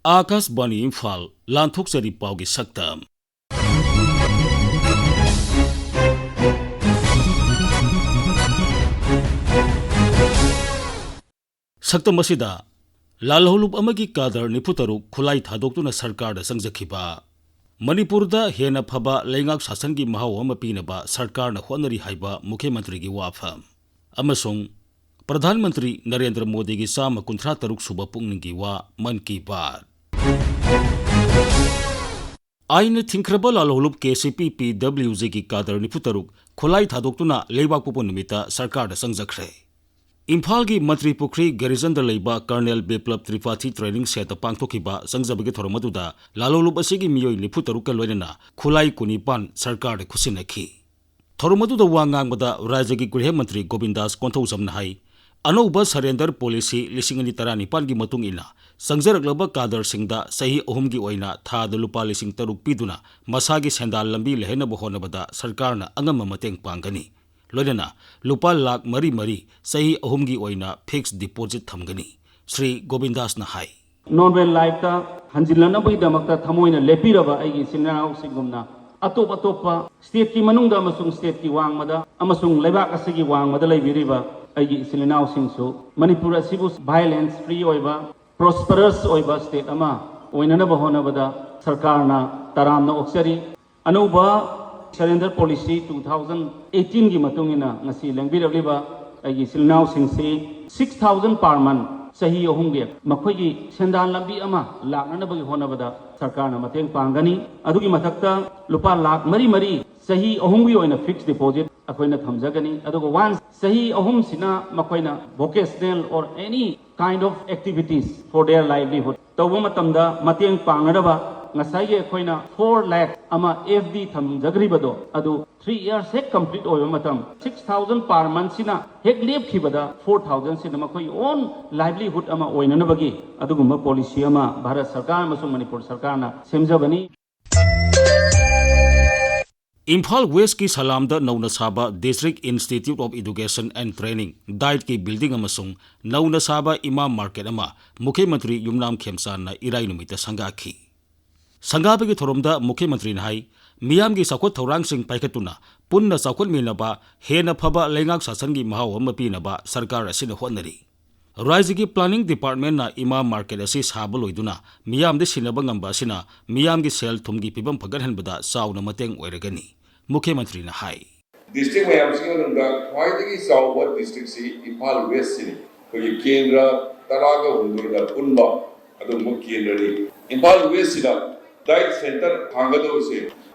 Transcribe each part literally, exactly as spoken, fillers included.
ꯑꯥꯀꯥꯁꯕꯥꯅꯤ ꯏꯝꯐꯥꯜ, ꯂꯥꯟꯊꯣꯛꯆꯔꯤ ꯄꯥꯎꯒꯤ ꯁꯛꯇꯝ꯫ ꯁꯛꯇꯝ ꯑꯁꯤꯗ ꯂꯥꯜꯍꯧꯂꯨꯞ ꯑꯃꯒꯤ ꯀꯥꯗꯔ ꯅꯤꯐꯨ ꯇꯔꯨꯛ ꯈꯨꯠꯂꯥꯏ ꯊꯥꯗꯣꯛꯇꯨꯅ ꯁꯔꯀꯥꯔꯗ ꯆꯪꯖꯈꯤꯕ꯫ ꯃꯅꯤꯄꯨꯔꯗ ꯍꯦꯟꯅ ꯐꯕ ꯂꯩꯉꯥꯛ ꯁꯥꯁꯟꯒꯤ ꯃꯍꯥꯎ ꯑꯃ ꯄꯤꯅꯕ ꯁꯔꯀꯥꯔꯅ ꯍꯣꯠꯅꯔꯤ ꯍꯥꯏꯕ ꯃꯨꯈ꯭ꯌ ꯃꯟꯇ꯭ꯔꯤꯒꯤ ꯋꯥꯐꯝ꯫ ꯑꯃꯁꯨꯡ ꯄ꯭ꯔꯙꯥꯟ ꯃꯟꯇ꯭ꯔꯤ ꯅꯔꯦꯟꯗ꯭ꯔ ꯃꯣꯗꯤꯒꯤ ꯆꯥꯝꯃ ꯀꯨꯟꯊ꯭ꯔꯥ ꯇꯔꯨꯛ ꯁꯨꯕ ꯄꯨꯛꯅꯤꯡꯒꯤ ꯋꯥ, ꯃꯟ ꯀꯤ ꯕꯥꯠ꯫ ꯑꯥꯏꯟꯅ ꯊꯤꯡꯈ꯭ꯔꯕ ꯂꯥꯜꯍꯧꯂꯨꯞ ꯀꯦ ꯁꯤ ꯄꯤ ꯄꯤ ꯗꯕ꯭ꯂꯤꯎ ꯖꯤꯒꯤ ꯀꯥꯗꯔ ꯅꯤꯐꯨ ꯇꯔꯨꯛ ꯈꯨꯠꯂꯥꯏ ꯊꯥꯗꯣꯛꯇꯨꯅ ꯂꯩꯕꯥꯛꯄꯣꯛꯄ ꯅꯨꯃꯤꯠꯇ ꯁꯔꯀꯥꯔꯗ ꯆꯪꯖꯈ꯭ꯔꯦ꯫ ꯏꯝꯐꯥꯜꯒꯤ ꯃꯟꯇ꯭ꯔꯤ ꯄꯨꯈ꯭ꯔꯤ ꯒꯦꯔꯤꯖꯟꯗ ꯂꯩꯕ ꯀꯔꯅꯦꯜ ꯕꯤꯄ꯭ꯂꯕ ꯇ꯭ꯔꯤꯄꯥꯊꯤ ꯇ꯭ꯔꯦꯅꯤꯡ ꯁꯦꯠꯇ ꯄꯥꯡꯊꯣꯛꯈꯤꯕ ꯆꯪꯖꯕꯒꯤ ꯊꯧꯔꯝ ꯑꯗꯨꯗ ꯂꯥꯜꯍꯧꯂꯨꯞ ꯑꯁꯤꯒꯤ ꯃꯤꯑꯣꯏ ꯅꯤꯐꯨ ꯇꯔꯨꯛꯀ ꯂꯣꯏꯅꯅ ꯈꯨꯠꯂꯥꯏ ꯀꯨꯟꯅꯤꯄꯥꯟ ꯁꯔꯀꯥꯔꯗ ꯈꯨꯠꯁꯤꯟꯅꯈꯤ꯫ ꯊꯧꯔꯝ ꯑꯗꯨꯗ ꯋꯥ ꯉꯥꯡꯕꯗ ꯔꯥꯖ꯭ꯌꯒꯤ ꯒ꯭ꯔꯤꯍ ꯃꯟꯇ꯭ꯔꯤ ꯒꯣꯕꯤꯟꯗꯥꯁ ꯀꯣꯟꯊꯧꯖꯝꯅ ꯍꯥꯏ, ꯑꯅꯧꯕ surrender policy ꯂꯤꯁꯤꯡ ꯑꯅꯤ ꯇꯔꯥꯅꯤꯄꯥꯟꯒꯤ ꯃꯇꯨꯡ ꯏꯟꯅ ꯆꯪꯖꯔꯛꯂꯕ ꯀꯥꯗꯔꯁꯤꯡꯗ ꯆꯍꯤ ꯑꯍꯨꯝꯒꯤ ꯑꯣꯏꯅ ꯊꯥꯗ ꯂꯨꯄꯥ ꯂꯤꯁꯤꯡ ꯇꯔꯨꯛ ꯄꯤꯗꯨꯅ ꯃꯁꯥꯒꯤ ꯁꯦꯟꯗꯥꯟ ꯂꯝꯕꯤ ꯂꯩꯍꯟꯅꯕ ꯍꯣꯠꯅꯕꯗ ꯁꯔꯀꯥꯔꯅ ꯑꯉꯝꯕ ꯃꯇꯦꯡ ꯄꯥꯡꯒꯅꯤ꯫ ꯂꯣꯏꯅꯅ ꯂꯨꯄꯥ ꯂꯥꯈ ꯃꯔꯤ ꯃꯔꯤ ꯆꯍꯤ ꯑꯍꯨꯝꯒꯤ ꯑꯣꯏꯅ fixed deposit ꯊꯝꯒꯅꯤ, ꯁ꯭ꯔꯤ ꯒꯣꯕꯤꯟꯗꯥꯁꯅ ꯍꯥꯏ꯫ Normal lifeꯇ ꯍꯟꯖꯤꯜꯂꯛꯅꯕꯒꯤꯗꯃꯛꯇ ꯊꯃꯣꯏꯅ ꯂꯦꯞꯄꯤꯔꯕ ꯑꯩꯒꯤ ꯏꯆꯤꯜ ꯏꯅꯥꯎꯁꯤꯡꯒꯨꯝꯅ ꯑꯇꯣꯞ ꯑꯇꯣꯞꯄ stateꯀꯤ ꯃꯅꯨꯡꯗ ꯑꯃꯁꯨꯡ stateꯀꯤ ꯋꯥꯡꯃꯗ ꯑꯃꯁꯨꯡ ꯂꯩꯕꯥꯛ ꯑꯁꯤꯒꯤ ꯋꯥꯡꯃꯗ ꯂꯩꯕꯤꯔꯤꯕ ꯑꯩꯒꯤ ꯏꯆꯤꯜ ꯏꯅꯥꯎꯁꯤꯡꯁꯨ ꯃꯅꯤꯄꯨꯔ ꯑꯁꯤꯕꯨ violence free ꯑꯣꯏꯕ, prosperous ꯑꯣꯏꯕ state ꯑꯃ ꯑꯣꯏꯅꯅꯕ ꯍꯣꯠꯅꯕꯗ ꯁꯔꯀꯥꯔꯅ ꯇꯔꯥꯝꯅ ꯑꯣꯛꯆꯔꯤ꯫ ꯑꯅꯧꯕ surrender policy two thousand eighteenꯒꯤ ꯃꯇꯨꯡ ꯏꯟꯅ ꯉꯁꯤ ꯂꯦꯡꯕꯤꯔꯛꯂꯤꯕ ꯑꯩꯒꯤ ꯏꯆꯤꯜ ꯏꯅꯥꯎꯁꯤꯡꯁꯤ six thousand per month, ꯆꯍꯤ ꯑꯍꯨꯝꯒꯤ ꯃꯈꯣꯏꯒꯤ ꯁꯦꯟꯗꯥꯟ ꯂꯝꯕꯤ ꯑꯃ ꯂꯥꯛꯅꯅꯕꯒꯤ ꯍꯣꯠꯅꯕꯗ ꯁꯔꯀꯥꯔꯅ ꯃꯇꯦꯡ ꯄꯥꯡꯒꯅꯤ꯫ ꯑꯗꯨꯒꯤ ꯃꯊꯛꯇ ꯂꯨꯄꯥ ꯂꯥꯈ ꯃꯔꯤ ꯃꯔꯤ ꯆꯍꯤ ꯑꯍꯨꯝꯒꯤ ꯑꯣꯏꯅ fixed deposit ꯑꯩꯈꯣꯏꯅ ꯊꯝꯖꯒꯅꯤ꯫ ꯑꯗꯨꯒ once ꯆꯍꯤ ꯑꯍꯨꯝꯁꯤꯅ ꯃꯈꯣꯏꯅ vocational or any kind of activities for their livelihood ꯇꯧꯕ ꯃꯇꯝꯗ ꯃꯇꯦꯡ ꯄꯥꯡꯅꯅꯕ ꯉꯁꯥꯏꯒꯤ ꯑꯩꯈꯣꯏꯅ four lakh ꯑꯃ F D ꯊꯝꯖꯈ꯭ꯔꯤꯕꯗꯣ, ꯑꯗꯨ three years ꯍꯦꯛ complete ꯑꯣꯏꯕ ꯃꯇꯝ, six thousand per monthꯁꯤꯅ ꯍꯦꯛ ꯂꯦꯞꯈꯤꯕꯗ four thousandꯁꯤꯅ ꯃꯈꯣꯏꯒꯤ own livelihood ꯑꯃ ꯑꯣꯏꯅꯅꯕꯒꯤ ꯑꯗꯨꯒꯨꯝꯕ policy ꯑꯃ ꯚꯥꯔꯠ ꯁꯔꯀꯥꯔ ꯑꯃꯁꯨꯡ ꯃꯅꯤꯄꯨꯔ ꯁꯔꯀꯥꯔꯅ ꯁꯦꯝꯖꯕꯅꯤ꯫ ꯏꯝꯐꯥꯜ ꯋꯦꯁꯀꯤ ꯁꯂꯥꯝꯗ ꯅꯧꯅ ꯁꯥꯕ District Institute of Education and Training, ꯗꯥꯏꯠꯀꯤ building ꯑꯃꯁꯨꯡ ꯅꯧꯅ ꯁꯥꯕ ꯏꯃꯥ market ꯑꯃ ꯃꯨꯈ꯭ꯌ ꯃꯟꯇ꯭ꯔꯤ ꯌꯨꯝꯅꯥꯝ ꯈꯦꯝꯆꯥꯟꯅ ꯏꯔꯥꯏ ꯅꯨꯃꯤꯠꯇ ꯁꯪꯒꯥꯈꯤ꯫ ꯁꯪꯒꯥꯕꯒꯤ ꯊꯧꯔꯝꯗ ꯃꯨꯈ꯭ꯌ ꯃꯟꯇ꯭ꯔꯤꯅ ꯍꯥꯏ, ꯃꯤꯌꯥꯝꯒꯤ ꯆꯥꯎꯈꯠ ꯊꯧꯔꯥꯡꯁꯤꯡ ꯄꯥꯏꯈꯠꯇꯨꯅ ꯄꯨꯟꯅ ꯆꯥꯎꯈꯠꯃꯤꯟꯅꯕ, ꯍꯦꯟꯅ ꯐꯕ ꯂꯩꯉꯥꯛ ꯁꯥꯁꯟꯒꯤ ꯃꯍꯥꯎ ꯑꯃ ꯄꯤꯅꯕ ꯁꯔꯀꯥꯔ ꯑꯁꯤꯅ ꯍꯣꯠꯅꯔꯤ꯫ ꯔꯥꯖ꯭ꯌꯒꯤ planning departmentꯅ ꯏꯃꯥ market ꯑꯁꯤ ꯁꯥꯕ ꯂꯣꯏꯗꯨꯅ ꯃꯤꯌꯥꯝꯗ ꯁꯤꯟꯅꯕ ꯉꯝꯕ ꯑꯁꯤꯅ ꯃꯤꯌꯥꯝꯒꯤ ꯁꯦꯜ ꯊꯨꯝꯒꯤ ꯐꯤꯕꯝ ꯐꯒꯠꯍꯟꯕꯗ ꯆꯥꯎꯅ ꯃꯇꯦꯡ ꯑꯣꯏꯔꯒꯅꯤ, ꯃꯨꯈ꯭ꯌ ꯃꯟꯇ꯭ꯔꯤꯅ ꯍꯥꯏ꯫ District ꯃꯌꯥꯝꯁꯤꯒꯤ ꯃꯅꯨꯡꯗ ꯈ꯭ꯋꯥꯏꯗꯒꯤ ꯆꯥꯎꯕ districtꯁꯤ ꯏꯝꯐꯥꯜ Westꯁꯤꯅꯤ꯫ ꯑꯩꯈꯣꯏꯒꯤ ꯀꯦꯟꯗ꯭ꯔ ꯇꯔꯥꯒ ꯍꯨꯝꯗꯣꯏꯅ ꯄꯨꯟꯕ ꯑꯗꯨꯒꯨꯝꯕ ꯀꯦꯟꯗ꯭ꯔꯅꯤ꯫ ꯏꯝꯐꯥꯜ Westꯁꯤꯗ diet center ꯍꯥꯡꯒꯗꯧꯕꯁꯦ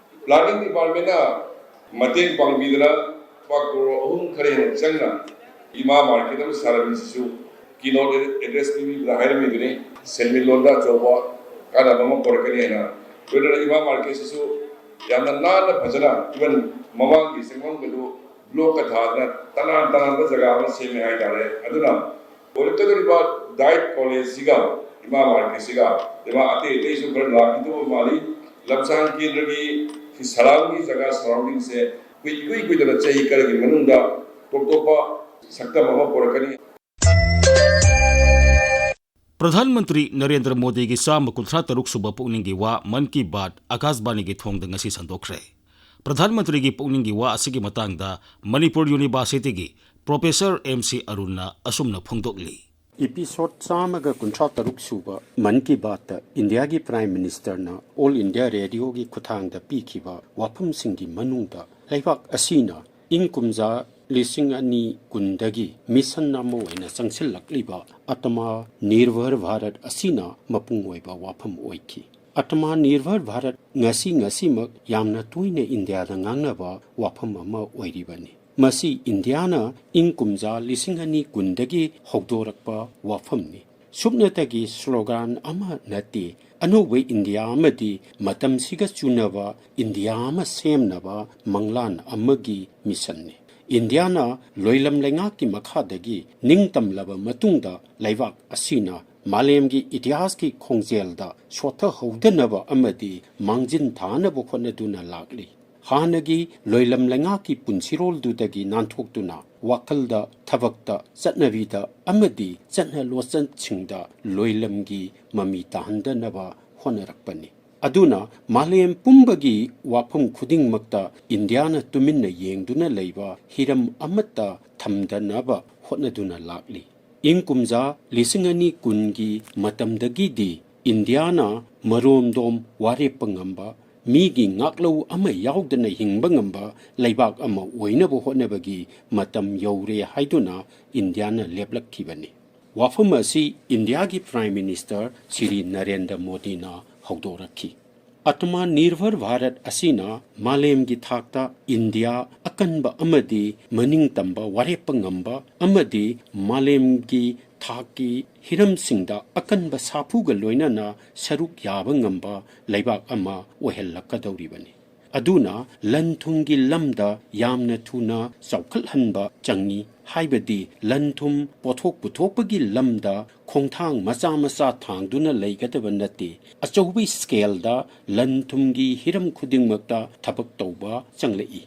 planning departmentꯅ ꯃꯇꯦꯡ ꯄꯥꯡꯕꯤꯗꯅ ꯂꯨꯄꯥ ꯀ꯭ꯔꯣꯔ ꯑꯍꯨꯝ ꯈꯔ ꯍꯦꯟꯅ ꯆꯪꯅ ꯏꯃꯥ market ꯑꯃ ꯁꯥꯔꯝꯃꯤꯁꯤꯁꯨ keynote address ꯄꯤꯕꯤꯕꯗ ꯍꯥꯏꯔꯝꯃꯤꯗꯨꯅꯤ, ꯁꯦꯟꯃꯤꯠꯂꯣꯟꯗ ꯑꯆꯧꯕ ꯀꯥꯟꯅꯕ ꯑꯃ ꯄꯨꯔꯛꯀꯅꯤ ꯍꯥꯏꯅ꯫ ꯂꯣꯏꯅꯅ ꯏꯃꯥ marketꯁꯤꯁꯨ ꯌꯥꯝꯅ ꯅꯥꯟꯅ ꯐꯖꯅ, even ꯃꯃꯥꯡꯒꯤ ꯆꯪꯐꯝꯒꯗꯨ blockꯀ ꯊꯥꯗꯅ ꯇꯅꯥꯟ ꯇꯅꯥꯟꯕ ꯖꯒꯥ ꯑꯃ ꯁꯦꯝꯃꯦ ꯍꯥꯏꯇꯥꯔꯦ꯫ ꯑꯗꯨꯅ ꯑꯣꯏꯔꯛꯀꯗꯧꯔꯤꯕ diet collegeꯁꯤꯒ ꯏꯃꯥ marketꯁꯤꯒ ꯏꯃꯥ ꯑꯇꯩ ꯑꯇꯩꯁꯨ ꯈꯔ ꯂꯥꯛꯈꯤꯗꯧꯕ ꯃꯥꯜꯂꯤ꯫ ꯂꯝꯁꯥꯡ ꯀꯦꯟꯗ꯭ꯔꯒꯤ surrounding ꯖꯒꯥ surroundingꯁꯦ ꯑꯩꯈꯣꯏ ꯏꯀꯨꯏ ꯀꯨꯏꯗꯅ ꯆꯍꯤ ꯈꯔꯒꯤ ꯃꯅꯨꯡꯗ ꯇꯣꯞ ꯇꯣꯞꯄ ꯁꯛꯇꯝ ꯑꯃ ꯄꯨꯔꯛꯀꯅꯤ꯫ ꯄ꯭ꯔꯙꯥꯟ ꯃꯟꯇ꯭ꯔꯤ ꯅꯔꯦꯟꯗ꯭ꯔ ꯃꯣꯗꯤꯒꯤ ꯆꯥꯝꯃ ꯀꯨꯟꯊ꯭ꯔꯥ ꯇꯔꯨꯛ ꯁꯨꯕ ꯄꯨꯛꯅꯤꯡꯒꯤ ꯋꯥ ꯃꯟ ꯀꯤ ꯕꯥꯠ ꯑꯀꯥꯁꯕꯥꯅꯤꯒꯤ ꯊꯣꯡꯗ ꯉꯁꯤ ꯁꯟꯗꯣꯛꯈ꯭ꯔꯦ꯫ ꯄ꯭ꯔꯙꯥꯟ ꯃꯟꯇ꯭ꯔꯤꯒꯤ ꯄꯨꯛꯅꯤꯡꯒꯤ ꯋꯥ ꯑꯁꯤꯒꯤ ꯃꯇꯥꯡꯗ ꯃꯅꯤꯄꯨꯔ ꯌꯨꯅꯤꯚꯔꯁꯤꯇꯤꯒꯤ ꯄ꯭ꯔꯣꯐꯦꯁꯔ ꯑꯦꯝ ꯁꯤ ꯑꯔꯨꯟꯅ ꯑꯁꯨꯝꯅ ꯐꯣꯡꯗꯣꯛꯂꯤ꯫ Episode ꯆꯥꯝꯃꯒ ꯀꯨꯟꯊ꯭ꯔꯥ ꯇꯔꯨꯛ ꯁꯨꯕ ꯃꯟ ꯀꯤ ꯕꯥꯠꯇ ꯏꯟꯗꯤꯌꯥꯒꯤ Prime Ministerꯅ All India Radioꯒꯤ ꯈꯨꯠꯊꯥꯡꯗ ꯄꯤꯈꯤꯕ ꯋꯥꯐꯝꯁꯤꯡꯒꯤ ꯃꯅꯨꯡꯗ ꯂꯩꯕꯥꯛ ꯑꯁꯤꯅ ꯏꯪ ꯀꯨꯝꯖꯥ ꯂꯤꯁꯤꯡ ꯑꯅꯤ ꯀꯨꯟꯗꯒꯤ mission ꯑꯃ ꯑꯣꯏꯅ ꯆꯪꯁꯤꯜꯂꯛꯂꯤꯕ ꯑꯇꯃꯥ ꯅꯤꯔꯚꯔ ꯚꯥꯔꯠ ꯑꯁꯤꯅ ꯃꯄꯨꯡ ꯑꯣꯏꯕ ꯋꯥꯐꯝ ꯑꯣꯏꯈꯤ꯫ ꯑꯇꯃꯥ ꯅꯤꯔꯚꯔ ꯚꯥꯔꯠ ꯉꯁꯤ ꯉꯁꯤꯃꯛ ꯌꯥꯝꯅ ꯇꯣꯏꯅ ꯏꯟꯗꯤꯌꯥꯗ ꯉꯥꯡꯅꯕ ꯋꯥꯐꯝ ꯑꯃ ꯑꯣꯏꯔꯤꯕꯅꯤ꯫ ꯃꯁꯤ ꯏꯟꯗꯤꯌꯥꯅ ꯏꯪ ꯀꯨꯝꯖꯥ ꯂꯤꯁꯤꯡ ꯑꯅꯤ ꯀꯨꯟꯗꯒꯤ ꯍꯧꯗꯣꯔꯛꯄ ꯋꯥꯐꯝꯅꯤ꯫ ꯁꯨꯞꯅꯇꯒꯤ slogan ꯑꯃ ꯅꯠꯇꯦ, ꯑꯅꯧꯕ ꯏꯟꯗꯤꯌꯥ ꯑꯃꯗꯤ ꯃꯇꯝꯁꯤꯒ ꯆꯨꯅꯕ ꯏꯟꯗꯤꯌꯥ ꯑꯃ ꯁꯦꯝꯅꯕ ꯃꯪꯂꯥꯟ ꯑꯃꯒꯤ missionꯅꯤ꯫ ꯏꯟꯗꯤꯌꯥꯅ ꯂꯣꯏꯂꯝ ꯂꯩꯉꯥꯛꯀꯤ ꯃꯈꯥꯗꯒꯤ ꯅꯤꯡꯇꯝꯂꯕ ꯃꯇꯨꯡꯗ ꯂꯩꯕꯥꯛ ꯑꯁꯤꯅ ꯃꯥꯂꯦꯝꯒꯤ ꯏꯇꯤꯍꯥꯁꯀꯤ ꯈꯣꯡꯖꯦꯜꯗ ꯁꯣꯠꯊꯍꯧꯗꯅꯕ ꯑꯃꯗꯤ ꯃꯥꯡꯖꯤꯟ ꯊꯥꯅꯕ ꯍꯣꯠꯅꯗꯨꯅ ꯂꯥꯛꯂꯤ꯫ ꯍꯥꯟꯅꯒꯤ ꯂꯣꯏꯂꯝ ꯂꯩꯉꯥꯛꯀꯤ ꯄꯨꯟꯁꯤꯔꯣꯜꯗꯨꯗꯒꯤ ꯅꯥꯟꯊꯣꯛꯇꯨꯅ ꯋꯥꯈꯜꯗ, ꯊꯕꯛꯇ, ꯆꯠꯅꯕꯤꯗ ꯑꯃꯗꯤ ꯆꯠꯅ ꯂꯣꯟꯆꯠꯁꯤꯡꯗ ꯂꯣꯏꯂꯝꯒꯤ ꯃꯃꯤ ꯇꯥꯍꯟꯗꯅꯕ ꯍꯣꯠꯅꯔꯛꯄꯅꯤ꯫ ꯑꯗꯨꯅ ꯃꯥꯂꯦꯝ ꯄꯨꯝꯕꯒꯤ ꯋꯥꯐꯝ ꯈꯨꯗꯤꯡꯃꯛꯇ ꯏꯟꯗꯤꯌꯥꯅ ꯇꯨꯃꯤꯟꯅ ꯌꯦꯡꯗꯨꯅ ꯂꯩꯕ ꯍꯤꯔꯝ ꯑꯃꯠꯇ ꯊꯝꯗꯅꯕ ꯍꯣꯠꯅꯗꯨꯅ ꯂꯥꯛꯂꯤ꯫ ꯏꯪ ꯀꯨꯝꯖꯥ ꯂꯤꯁꯤꯡ ꯑꯅꯤ ꯀꯨꯟꯒꯤ ꯃꯇꯝꯗꯒꯤꯗꯤ ꯏꯟꯗꯤꯌꯥꯅ ꯃꯔꯣꯝꯗꯣꯝ ꯋꯥꯔꯦꯞꯄ ꯉꯝꯕ, ꯃꯤꯒꯤ ꯉꯥꯛꯂꯧ ꯑꯃ ꯌꯥꯎꯗꯅ ꯍꯤꯡꯕ ꯉꯝꯕ ꯂꯩꯕꯥꯛ ꯑꯃ ꯑꯣꯏꯅꯕ ꯍꯣꯠꯅꯕꯒꯤ ꯃꯇꯝ ꯌꯧꯔꯦ ꯍꯥꯏꯗꯨꯅ ꯏꯟꯗꯤꯌꯥꯅ ꯂꯦꯞꯂꯛꯈꯤꯕꯅꯤ꯫ ꯋꯥꯐꯝ ꯑꯁꯤ ꯏꯟꯗꯤꯌꯥꯒꯤ Prime Minister ꯁ꯭ꯔꯤ ꯅꯔꯦꯟꯗ꯭ꯔ ꯃꯣꯗꯤꯅ ꯍꯧꯗꯣꯔꯛꯈꯤ꯫ ꯑꯇꯃꯥ ꯅꯤꯔꯚꯔ ꯚꯥꯔꯠ ꯑꯁꯤꯅ ꯃꯥꯂꯦꯝꯒꯤ ꯊꯥꯛꯇ ꯏꯟꯗꯤꯌꯥ ꯑꯀꯟꯕ ꯑꯃꯗꯤ ꯃꯅꯤꯡ ꯇꯝꯕ, ꯋꯥꯔꯦꯞꯄ ꯉꯝꯕ ꯑꯃꯗꯤ ꯃꯥꯂꯦꯝꯒꯤ ꯊꯥꯛꯀꯤ ꯍꯤꯔꯝꯁꯤꯡꯗ ꯑꯀꯟꯕ ꯁꯥꯐꯨꯒ ꯂꯣꯏꯅꯅ ꯁꯔꯨꯛ ꯌꯥꯕ ꯉꯝꯕ ꯂꯩꯕꯥꯛ ꯑꯃ ꯑꯣꯏꯍꯜꯂꯛꯀꯗꯧꯔꯤꯕꯅꯤ꯫ ꯑꯗꯨꯅ ꯂꯟ ꯊꯨꯝꯒꯤ ꯂꯝꯗ ꯌꯥꯝꯅ ꯊꯨꯅ ꯆꯥꯎꯈꯠꯍꯟꯕ ꯆꯪꯏ, ꯍꯥꯏꯕꯗꯤ ꯂꯟ ꯊꯨꯝ ꯄꯣꯠꯊꯣꯛ ꯄꯨꯊꯣꯛꯄꯒꯤ ꯂꯝꯗ ꯈꯣꯡꯊꯥꯡ ꯃꯆꯥ ꯃꯆꯥ ꯊꯥꯡꯗꯨꯅ ꯂꯩꯒꯗꯕ ꯅꯠꯇꯦ꯫ ꯑꯆꯧꯕ scaleꯗ ꯂꯟ ꯊꯨꯝꯒꯤ ꯍꯤꯔꯝ ꯈꯨꯗꯤꯡꯃꯛꯇ ꯊꯕꯛ ꯇꯧꯕ ꯆꯪꯂꯛꯏ꯫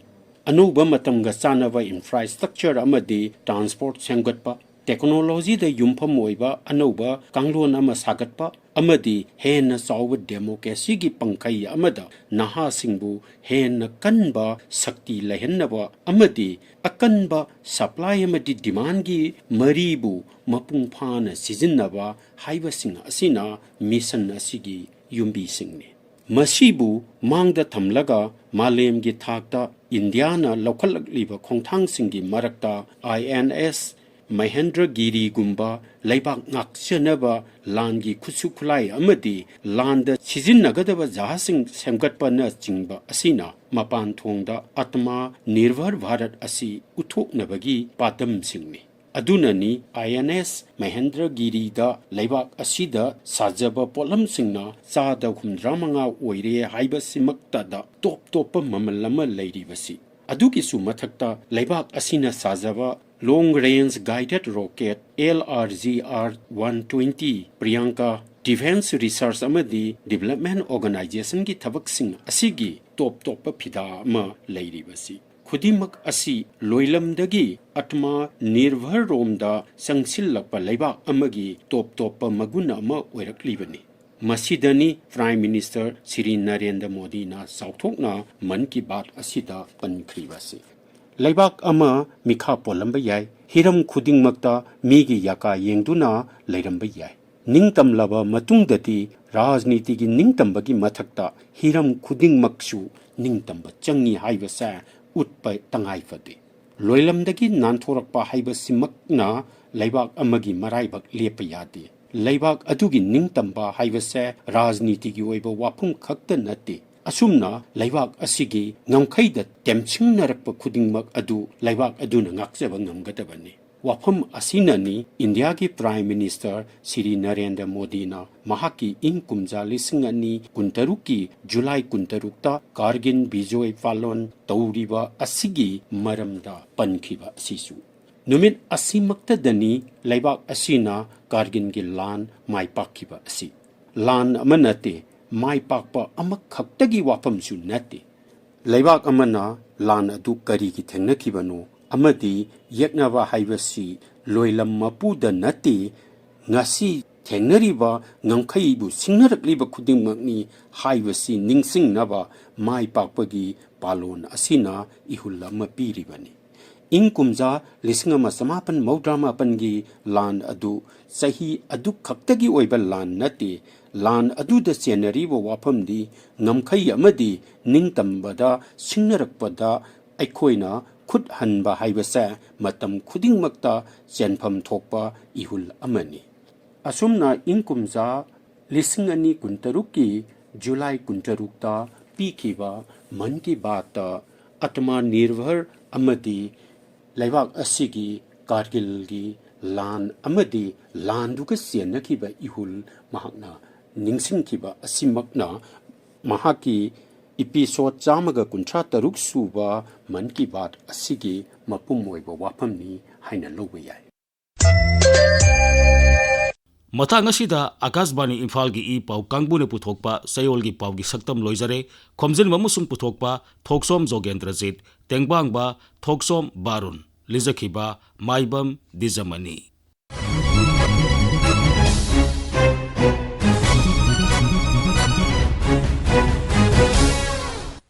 ꯑꯅꯧꯕ ꯃꯇꯝꯒ ꯆꯥꯟꯅꯕ infrastructure ꯑꯃꯗꯤ transport ꯁꯦꯝꯒꯠꯄ, technologyꯗ ꯌꯨꯝꯐꯝ ꯑꯣꯏꯕ ꯑꯅꯧꯕ ꯀꯥꯡꯂꯣꯟ ꯑꯃ ꯁꯥꯒꯠꯄ ꯑꯃꯗꯤ ꯍꯦꯟꯅ ꯆꯥꯎꯕ democracyꯒꯤ ꯄꯪꯈꯩ ꯑꯃꯗ ꯅꯍꯥꯁꯤꯡꯕꯨ ꯍꯦꯟꯅ ꯀꯟꯕ ꯁꯛꯇꯤ ꯂꯩꯍꯟꯅꯕ ꯑꯃꯗꯤ ꯑꯀꯟꯕ supply ꯑꯃꯗꯤ demandꯒꯤ ꯃꯔꯤꯕꯨ ꯃꯄꯨꯡ ꯐꯥꯅ ꯁꯤꯖꯤꯟꯅꯕ ꯍꯥꯏꯕꯁꯤꯡ ꯑꯁꯤꯅ mission ꯑꯁꯤꯒꯤ ꯌꯨꯝꯕꯤꯁꯤꯡꯅꯤ꯫ ꯃꯁꯤꯕꯨ ꯃꯥꯡꯗ ꯊꯝꯂꯒ ꯃꯥꯂꯦꯝꯒꯤ ꯊꯥꯛꯇ ꯏꯟꯗꯤꯌꯥꯅ ꯂꯧꯈꯠꯂꯛꯂꯤꯕ ꯈꯣꯡꯊꯥꯡꯁꯤꯡꯒꯤ ꯃꯔꯛꯇ INS ꯃꯍꯦꯟꯗ꯭ꯔꯒꯤꯔꯤꯒꯨꯝꯕ ꯂꯩꯕꯥꯛ ꯉꯥꯛꯆꯅꯕ ꯂꯥꯟꯒꯤ ꯈꯨꯠꯁꯨ ꯈꯨꯠꯂꯥꯏ ꯑꯃꯗꯤ ꯂꯥꯟꯗ ꯁꯤꯖꯤꯟꯅꯒꯗꯕ ꯖꯍꯥꯖꯁꯤꯡ ꯁꯦꯝꯒꯠꯄꯅꯆꯤꯡꯕ ꯑꯁꯤꯅ ꯃꯄꯥꯟ ꯊꯣꯡꯗ ꯑꯇꯃꯥ ꯅꯤꯔꯚꯔ ꯚꯥꯔꯠ ꯑꯁꯤ ꯎꯠꯊꯣꯛꯅꯕꯒꯤ ꯄꯥꯟꯗꯝꯁꯤꯡꯅꯤ꯫ ꯑꯗꯨꯅꯅꯤ INS ꯃꯍꯦꯟꯗ꯭ꯔꯒꯤꯔꯤꯗ ꯂꯩꯕꯥꯛ ꯑꯁꯤꯗ ꯁꯥꯖꯕ ꯄꯣꯠꯂꯝꯁꯤꯡꯅ ꯆꯥꯗ ꯍꯨꯝꯗ꯭ꯔꯥ ꯃꯉꯥ ꯑꯣꯏꯔꯦ ꯍꯥꯏꯕꯁꯤꯃꯛꯇꯗ ꯇꯣꯞ ꯇꯣꯞꯄ ꯃꯃꯜ ꯑꯃ ꯂꯩꯔꯤꯕꯁꯤ꯫ ꯑꯗꯨꯒꯤꯁꯨ ꯃꯊꯛꯇ ꯂꯩꯕꯥꯛ ꯑꯁꯤꯅ ꯁꯥꯖꯕ long range guided rocket LRGR one twenty Priyanka Defense Research ꯑꯃꯗꯤ Development Organizationꯒꯤ ꯊꯕꯛꯁꯤꯡ ꯑꯁꯤꯒꯤ ꯇꯣꯞ ꯇꯣꯞꯄ ꯐꯤꯗꯥ ꯑꯃ ꯂꯩꯔꯤꯕꯁꯤ꯫ ꯈꯨꯗꯤꯡꯃꯛ ꯑꯁꯤ ꯂꯣꯏꯂꯝꯗꯒꯤ ꯑꯇꯃꯥ ꯅꯤꯔꯚꯔ ꯔꯣꯝꯗ ꯆꯪꯁꯤꯜꯂꯛꯄ ꯂꯩꯕꯥꯛ ꯑꯃꯒꯤ ꯇꯣꯞ ꯇꯣꯞꯄ ꯃꯒꯨꯟ ꯑꯃ ꯑꯣꯏꯔꯛꯂꯤꯕꯅꯤ꯫ ꯃꯁꯤꯗꯅꯤ Prime Minister ꯁ꯭ꯔꯤ ꯅꯔꯦꯟꯗ꯭ꯔ ꯃꯣꯗꯤꯅ ꯆꯥꯎꯊꯣꯛꯅ ꯃꯟ ꯀꯤ ꯕꯥꯠ ꯑꯁꯤꯗ ꯄꯟꯈ꯭ꯔꯤꯕꯁꯤ꯫ ꯂꯩꯕꯥꯛ ꯑꯃ ꯃꯤꯈꯥ ꯄꯣꯜꯂꯝꯕ ꯌꯥꯏ, ꯍꯤꯔꯝ ꯈꯨꯗꯤꯡꯃꯛꯇ ꯃꯤꯒꯤ ꯌꯥꯀꯥ ꯌꯦꯡꯗꯨꯅ ꯂꯩꯔꯝꯕ ꯌꯥꯏ꯫ ꯅꯤꯡꯇꯝꯂꯕ ꯃꯇꯨꯡꯗꯗꯤ ꯔꯥꯖꯅꯤꯇꯤꯒꯤ ꯅꯤꯡꯇꯝꯕꯒꯤ ꯃꯊꯛꯇ ꯍꯤꯔꯝ ꯈꯨꯗꯤꯡꯃꯛꯁꯨ ꯅꯤꯡꯇꯝꯕ ꯆꯪꯏ ꯍꯥꯏꯕꯁꯦ ꯎꯠꯄ ꯇꯉꯥꯏ ꯐꯗꯦ꯫ ꯂꯣꯏꯂꯝꯗꯒꯤ ꯅꯥꯟꯊꯣꯔꯛꯄ ꯍꯥꯏꯕꯁꯤꯃꯛꯅ ꯂꯩꯕꯥꯛ ꯑꯃꯒꯤ ꯃꯔꯥꯏꯕꯛ ꯂꯦꯞꯄ ꯌꯥꯗꯦ꯫ ꯂꯩꯕꯥꯛ ꯑꯗꯨꯒꯤ ꯅꯤꯡꯇꯝꯕ ꯍꯥꯏꯕꯁꯦ ꯔꯥꯖꯅꯤꯇꯤꯒꯤ ꯑꯣꯏꯕ ꯋꯥꯐꯝ ꯈꯛꯇ ꯅꯠꯇꯦ꯫ ꯑꯁꯨꯝꯅ ꯂꯩꯕꯥꯛ ꯑꯁꯤꯒꯤ ꯉꯝꯈꯩꯗ ꯇꯦꯝꯁꯤꯡꯅꯔꯛꯄ ꯈꯨꯗꯤꯡꯃꯛ ꯑꯗꯨ ꯂꯩꯕꯥꯛ ꯑꯗꯨꯅ ꯉꯥꯛꯆꯕ ꯉꯝꯒꯗꯕꯅꯤ꯫ ꯋꯥꯐꯝ ꯑꯁꯤꯅꯅꯤ ꯏꯟꯗꯤꯌꯥꯒꯤ Prime Minister ꯁ꯭ꯔꯤ ꯅꯔꯦꯟꯗ꯭ꯔ ꯃꯣꯗꯤꯅ ꯃꯍꯥꯛꯀꯤ ꯏꯪ ꯀꯨꯝꯖꯥ ꯂꯤꯁꯤꯡ ꯑꯅꯤ ꯀꯨꯟꯇꯔꯨꯛꯀꯤ ꯖꯨꯂꯥꯏ ꯀꯨꯟꯇꯔꯨꯛꯇ ꯀꯥꯔꯒꯤꯜ ꯕꯤꯖꯣꯏ ꯄꯥꯂꯣꯟ ꯇꯧꯔꯤꯕ ꯑꯁꯤꯒꯤ ꯃꯔꯝꯗ ꯄꯟꯈꯤꯕ ꯑꯁꯤꯁꯨ꯫ ꯅꯨꯃꯤꯠ ꯑꯁꯤꯃꯛꯇꯗꯅꯤ ꯂꯩꯕꯥꯛ ꯑꯁꯤꯅ ꯀꯥꯔꯒꯤꯜꯒꯤ ꯂꯥꯟ ꯃꯥꯏ ꯄꯥꯛꯈꯤꯕ ꯑꯁꯤ꯫ ꯂꯥꯟ ꯑꯃ ꯅꯠꯇꯦ, ꯃꯥꯏ ꯄꯥꯛꯄ ꯑꯃꯈꯛꯇꯒꯤ ꯋꯥꯐꯝꯁꯨ ꯅꯠꯇꯦ꯫ ꯂꯩꯕꯥꯛ ꯑꯃꯅ ꯂꯥꯟ ꯑꯗꯨ ꯀꯔꯤꯒꯤ ꯊꯦꯡꯅꯈꯤꯕꯅꯣ ꯑꯃꯗꯤ ꯌꯦꯛꯅꯕ ꯍꯥꯏꯕꯁꯤ ꯂꯣꯏꯂꯝ ꯃꯄꯨꯗ ꯅꯠꯇꯦ, ꯉꯁꯤ ꯊꯦꯡꯅꯔꯤꯕ ꯉꯝꯈꯩꯕꯨ ꯁꯤꯡꯅꯔꯛꯂꯤꯕ ꯈꯨꯗꯤꯡꯃꯛꯅꯤ ꯍꯥꯏꯕꯁꯤ ꯅꯤꯡꯁꯤꯡꯅꯕ ꯃꯥꯏ ꯄꯥꯛꯄꯒꯤ ꯄꯥꯂꯣꯟ ꯑꯁꯤꯅ ꯏꯍꯨꯜ ꯑꯃ ꯄꯤꯔꯤꯕꯅꯤ꯫ ꯏꯪ ꯀꯨꯝꯖꯥ ꯂꯤꯁꯤꯡ ꯑꯃ ꯆꯃꯥꯄꯟ ꯃꯧꯗ꯭ꯔꯥ ꯃꯥꯄꯟꯒꯤ ꯂꯥꯟ ꯑꯗꯨ ꯆꯍꯤ ꯑꯗꯨꯈꯛꯇꯒꯤ ꯑꯣꯏꯕ ꯂꯥꯟ ꯅꯠꯇꯦ꯫ ꯂꯥꯟ ꯑꯗꯨꯗ ꯆꯦꯟꯅꯔꯤꯕ ꯋꯥꯐꯝꯗꯤ ꯉꯝꯈꯩ ꯑꯃꯗꯤ ꯅꯤꯡꯇꯝꯕꯗ ꯁꯤꯡꯅꯔꯛꯄꯗ ꯑꯩꯈꯣꯏꯅ ꯈꯨꯠ ꯍꯟꯕ ꯍꯥꯏꯕꯁꯦ ꯃꯇꯝ ꯈꯨꯗꯤꯡꯃꯛꯇ ꯆꯦꯟꯐꯝ ꯊꯣꯛꯄ ꯏꯍꯨꯜ ꯑꯃꯅꯤ꯫ ꯑꯁꯨꯝꯅ ꯏꯪ ꯀꯨꯝꯖꯥ ꯂꯤꯁꯤꯡ ꯑꯅꯤ ꯀꯨꯟꯇꯔꯨꯛꯀꯤ ꯖꯨꯂꯥꯏ ꯀꯨꯟꯇꯔꯨꯛꯇ ꯄꯤꯈꯤꯕ ꯃꯟ ꯀꯤ ꯕꯥꯠꯇ ꯑꯇꯃꯥ ꯅꯤꯔꯚꯔ ꯑꯃꯗꯤ ꯂꯩꯕꯥꯛ ꯑꯁꯤꯒꯤ ꯀꯥꯔꯒꯤꯜꯒꯤ ꯂꯥꯟ ꯑꯃꯗꯤ ꯂꯥꯟꯗꯨꯒ ꯆꯦꯟꯅꯈꯤꯕ ꯏꯍꯨꯜ ꯃꯍꯥꯛꯅ ꯅꯤꯡꯁꯤꯡꯈꯤꯕ ꯑꯁꯤꯃꯛꯅ ꯃꯍꯥꯛꯀꯤ episode ꯆꯥꯝꯃꯒ ꯀꯨꯟꯊ꯭ꯔꯥ ꯇꯔꯨꯛ ꯁꯨꯕ ꯃꯟ ꯀꯤ ꯕꯥꯠ ꯑꯁꯤꯒꯤ ꯃꯄꯨꯝ ꯑꯣꯏꯕ ꯋꯥꯐꯝꯅꯤ ꯍꯥꯏꯅ ꯂꯧꯕ ꯌꯥꯏ꯫ ꯃꯇꯥꯡ ꯑꯁꯤꯗ ꯑꯀꯥꯁꯕꯥꯅꯤ ꯏꯝꯐꯥꯜꯒꯤ ꯏ ꯄꯥꯎ ꯀꯥꯡꯕꯨꯅ ꯄꯨꯊꯣꯛꯄ ꯆꯌꯣꯜꯒꯤ ꯄꯥꯎꯒꯤ ꯁꯛꯇꯝ ꯂꯣꯏꯖꯔꯦ꯫ ꯈꯣꯝꯖꯤꯟꯕ ꯑꯃꯁꯨꯡ ꯄꯨꯊꯣꯛꯄ ꯊꯣꯛꯁꯣꯝ ꯖꯣꯒꯦꯟꯗ꯭ꯔꯖꯤꯠ, ꯇꯦꯡꯕꯥꯡꯕ ꯊꯣꯛꯁꯣꯝ ꯕꯥꯔꯨꯟ, ꯂꯤꯖꯈꯤꯕ ꯃꯥꯏꯕꯝ ꯗꯤꯖꯃꯅꯤ꯫